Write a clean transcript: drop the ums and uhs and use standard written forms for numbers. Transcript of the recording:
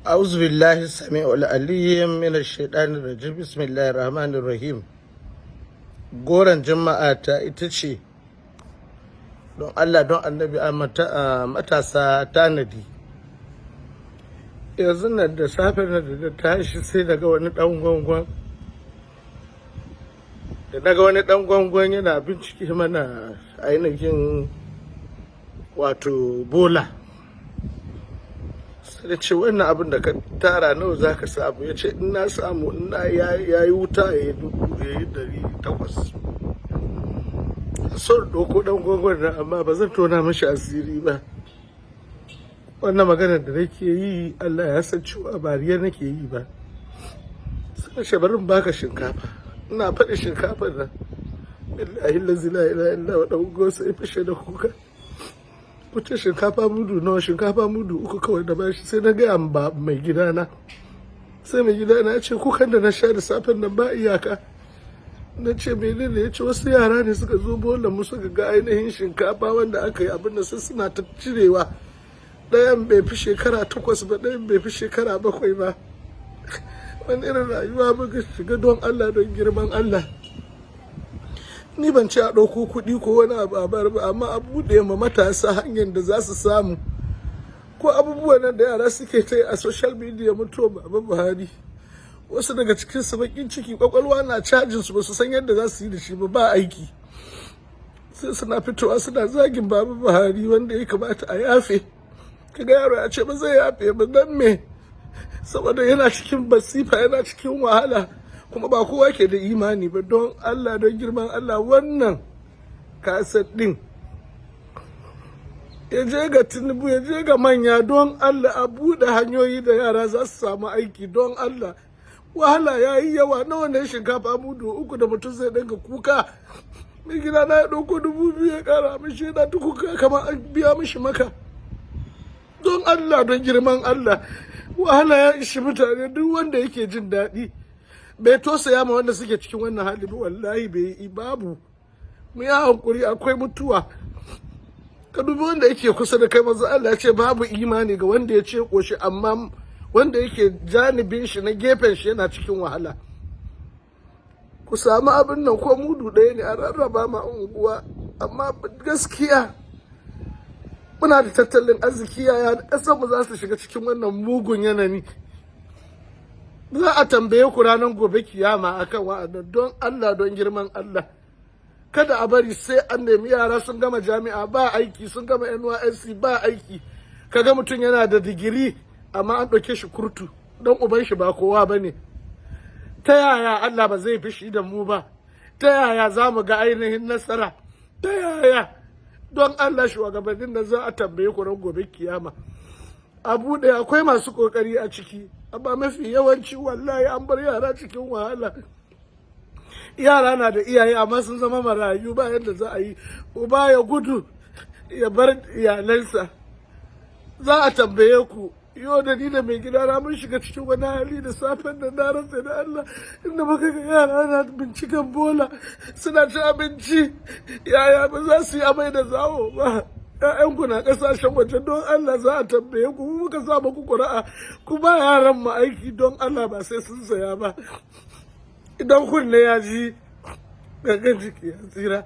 أعوذ بالله السميع العليم من الشيطان الرجيم، بسم الله الرحمن الرحيم. Goron jama'a ta ita ce, don Allah, don Annabi, a matasa tanadi. Yanzu nan da safe na da tashi, sai daga wani dan gwangwan da daga wani dan gwangwan yana bincike mana ainihin wato bola. Sai da ce, "Wannan abin da ka tara, nawa za ka samu?" Ya ce, "In na samu, in na ya yi wuta, ya yi 1000, ya yi 800." So ɗauko ɗan gwangwan nan, amma ba zan tona mashi asiri ba. Wannan maganar da nake yi, Allah ya san cewa ba riya nake yi ba. Sai ce, "Bari in baka shinkafa." Ina faɗi shinkafar nan, billahi lazi la ilaha illa wa, ɗan gosa ya fashe da kuka. Kuce shinkafa mudu nawa? Shinkafa mudu 3 kawai da bashi. Sai na gaya ba mai gidana, sai mai gidana ya ce, "Kukan da na sha da safen nan ba iyaka." Na ce, "Menene?" Ya ce, "Wasu yara ne suka zo bola mu, suka ga ainihin shinkafa wanda aka yi abin da sai suna ta cirewa. Ɗayan bai fi shekara 8 ba, ɗayan bai fi shekara 7 ba." Wani irin rayuwa muka shiga? Don Allah, don girman Allah, ni ban ce a ɗauko kuɗi ko wani abu a bar ba, amma a buɗe ma matasa hanyar da za su samu. Ko abubuwan nan da yara suke ta yi a social media, mutuwa Baba Buhari, wasu daga cikin su bakin ciki, kwakwalwa na cajin su, ba su san yadda za su yi da shi ba. Ba aiki, sai suna fitowa suna zagin Baba Buhari, wanda ya kamata a yafe. Kaga yaro ya ce ba zai yafe ba. Dan me? Saboda yana cikin basifa, yana cikin wahala, kuma ba kowa ke da imani ba. Don Allah, don girman Allah, wannan kaset din ya je ga Tinubu, ya je ga manya. Don Allah, a buɗe hanyoyi da yara za su samu aiki. Don Allah, wahala ya yi yawa. Nawa ne shinkafa mudu 3 da mutum zai dinga kuka? Mai gida na ya ɗauko 2000 ya ƙara mishi, yana ta kuka kamar an biya mishi maka. Don Allah, don girman Allah, wahala ya ishi mutane. Duk wanda yake jin daɗi bai tosaya ma wanda suke cikin wannan hali ba, wallahi bai yi babu. Mu yi hankuri, akwai mutuwa. Ka dubi wanda yake kusa da kai. Manzo Allah ya ce babu imani ga wanda ya ce koshi, amma wanda yake janibin shi na gefen shi yana cikin wahala. Ku samu abin nan, ko mudu 1 ne, a rarraba ma unguwa. Amma gaskiya muna da tattalin arziki, yaya ƙasar mu za su shiga cikin wannan mugun yanayi? Za a tambaye ku ranar gobe kiyama akan wa'annan. Don Allah, don girman Allah, kada a bari sai an nemi yara sun gama jami'a ba aiki, sun gama NYSC ba aiki. Kaga mutum yana da digiri amma an ɗauke shi kurtu don uban shi ba kowa ba ne. Ta yaya Allah ba zai fushi da mu ba? Ta yaya za mu ga ainihin nasara? Ta yaya? Don Allah, shugabannin da za a tambaye ku ran gobe kiyama. A buɗe, akwai masu ƙoƙari a ciki, amma mafi yawanci wallahi an bar yara cikin wahala. Yara na da iyaye amma sun zama marayu, ba yadda za a yi, uba ya gudu ya bar iyalansa. Za a tambaye ku. Yau da ni da mai gida na mun shiga cikin wani hali da safen da na rantsa da Allah, inda muka ga yara na binciken bola suna ci abinci, yaya ba za su yi amai da zawo ba? ‘Ya'yanku na ƙasashen waje. Don Allah, za a tambaye ku. Mu muka sa muku ƙuri'a, ku ba yaran mu aiki don Allah, ba sai sun saya ba. Idan kunne ya ji, gangan jiki ya tsira.